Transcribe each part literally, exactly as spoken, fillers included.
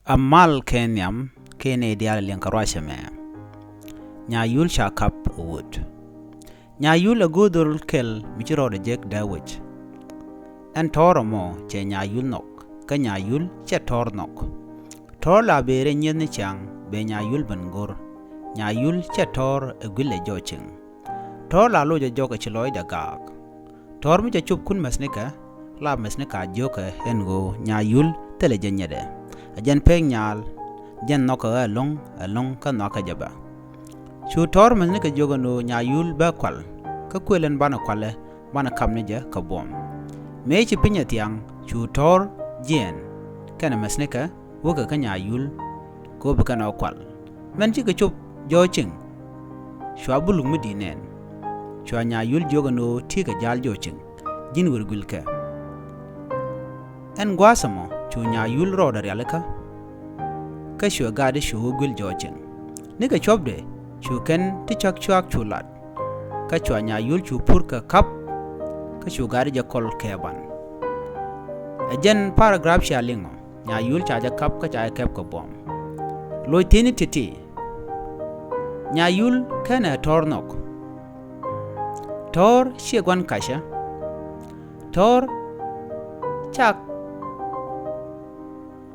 Amal kɛ nhiam kɛ nɛy diaal liŋ kɛ ruacɛ mɛ. Nyaayul ca kap ɛ wut. Nyaayul ɛ go̱o̱r dhɔl kɛl mi ci rɔɔdɛ jek dee wec. Ɛn tɔ̱ɔ̱r ɛmɔ cɛ nyaayul nhɔk, kä nyaayul cɛ tɔ̱ɔ̱r nhɔk. Tɔ̱ɔ̱r la bëë rɛ nyieth ni ciaŋ, bëë nyaayul ben go̱r. Nyaayul cɛ tɔ̱ɔ̱r ɛ guil ɛ jɔɔcin. Tɔ̱ɔ̱r la loc ɛ jɔk ɛ ci lɔcdɛ gaak. Tɔ̱ɔ̱r mi cɛ cop kun mɛthnikɛ, la mɛthnikɛ a jiökɛ ɛn ɣöö nyaayul thilɛ jɛ nyɛtdɛ. Ɛ jɛn pek nyaal, jɛn nhɔkɛ ɣä ɛlɔ̱ŋ, ɛlɔ̱ŋ kä nhɔakɛ jɛ bä. Cu tɔ̱ɔ̱r mɛthnikɛ jiök ɛn ɣöö nyaayul bä kual, kä kuël ɛn banɛ kualɛ, banɛ kap ni jɛ kɛ buɔ̱m. Mëë ci piny ɛ thiaŋ, cu tɔ̱ɔ̱r jiɛɛn kɛnɛ mɛthnikɛ wäkɛ kä nyaayul, kɛ ɣöö bi kɛn ɔ kual. Mɛn cikɛ cop jɔɔcin, cua buluk mi di̱i̱t nɛn. Cua nyaayul jiök ɛn ɣöö ti̱i̱ kɛ ja̱a̱l jɔɔcin, ji̱n wër guilkɛ. Ɛn gua̱a̱th ɛmɔ cu nyaayul rɔɔdɛ rialikä, kä cuɛ gat i̱ cu wä guil jɔɔcin. Nikɛ cuɔ̱pdɛ cu kɛn ti cäk cuaak cu lat, kä cua nyaayul cu pur kɛ kap, kä cu gat i̱ jɛ kɔl kɛ ban. Ɛ jɛn paragraph cia liŋɔ, nyaayul ca jɛ kap kä ca jɛ kɛp kɛ buɔ̱m. Loc thi̱n i̱ ti̱ti̱. Nyaayul kɛnɛ tɔ̱ɔ̱r nhɔk. Tɔ̱ɔ̱r ciɛ gua̱n kacä. Tɔ̱ɔ̱r ca,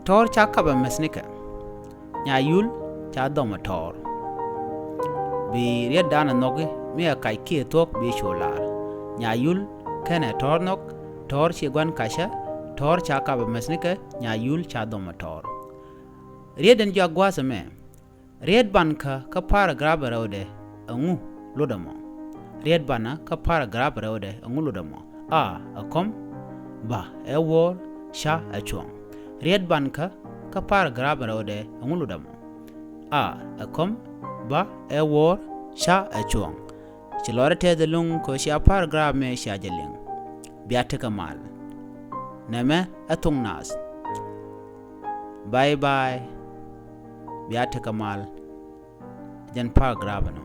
tɔ̱ɔ̱r ca kapɛ mɛthnikɛ. Nyaayul ca dhɔmɛ tɔ̱ɔ̱r. Bi rietdan ɛ nhɔki mi ɛ kac kiɛ thuɔ̱k bi cu lar. Nyaayul kɛnɛ tɔ̱ɔ̱r nhɔk, tɔ̱ɔ̱r ciɛ gua̱n kacä, tɔ̱ɔ̱r ca kapɛ mɛthnikɛ, nyaayul ca dhɔmɛ tɔ̱ɔ̱r. Riet ɛn jɔak gua̱a̱th ɛmɛ. Riet bankä kä paragraph ɛ rɛwdɛ ɛŋu lotdɛ mɔ. Riet banä kä paragraph ɛ rɛwdɛ ɛŋu lotdɛ mɔ. A ɛ kɔm, ba ɛ wuɔ̱ɔ̱r, ca ɛ cuɔ̱ɔ̱ŋ. Riet bankä kä paragraph ɛ rɛwdɛ ɛŋu lotdɛ mɔ. A ɛ kɔm, ba ɛ wuɔ̱ɔ̱r, ca ɛ cuɔ̱ɔ̱ŋ. Ci lɔrɛ tɛth ɛlɔ̱ŋ kɛ cia paragraph mɛ cia jɛ liŋ. Bia tekɛ mal. Nɛmɛ ɛ thok naath. Bye bye. Bia tekɛ mal. Jɛn paragraph ɛnɔ.